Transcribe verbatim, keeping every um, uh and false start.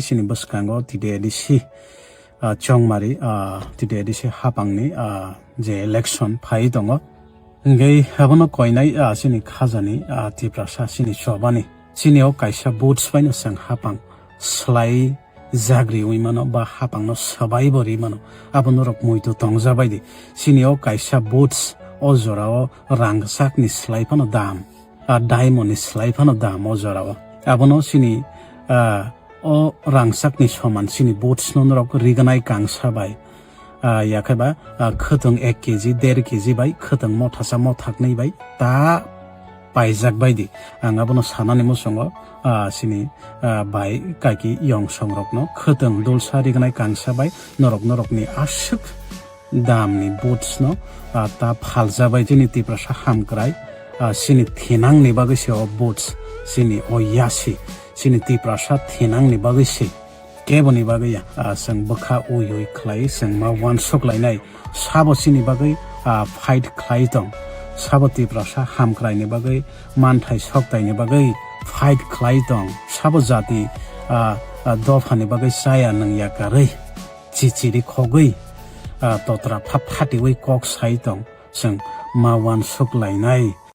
Chini bwskango T T A D C, ah, chongmari, ah, T T A D C hapangni, ah, je election phai tongo. Hingke abono koinai, ah, chini khajani, ah, Tiprasa chini chobani. Chini o kaisa votes baino chwng hapang slai jagri wi mano ba hapangno swbai bo ri mano. Abo norok muitu tongjabai di. Chini o kaisa votes o jorao rangchakni slai phano dam, ah, diamond ni slai phano dam o jorao. Abono chini, ah, o rangchakni soman chini votes no norok rignai kangsa bai, ah, yakhe ba, ah, khwtwng ek K G, der K G bai, khwtwng mothasa mothaknwi bai ta paijak bai di. Ang abono sanani muchungo, ah, chini, ah, bai kaki yongsong rokno khwtwng dulsa rignai kangsa bai norok norokni aswk damni votes no, ah, ta phaljabai chini Tiprasa hamkrai, ah, chini thinangni bagwi se o votes, chini o yasi, chini Tiprasa thinangni bagwi se. Keboni bagwi ya, ah, chwng bwkha ui ui khlai chwng ma uansuk lainai, sabo chini bagwi, ah, fight khlai tong, sabo Tiprasa hamkraini bagwi, manthai soktaini bagwi fight khlai tong, sabo jati, ah, ah, dophani bagwi chaya nung yakarwi. Chichiri khogwi, ah, totra pha phatiwi kok sai tong, chwng ma uansuk lainai.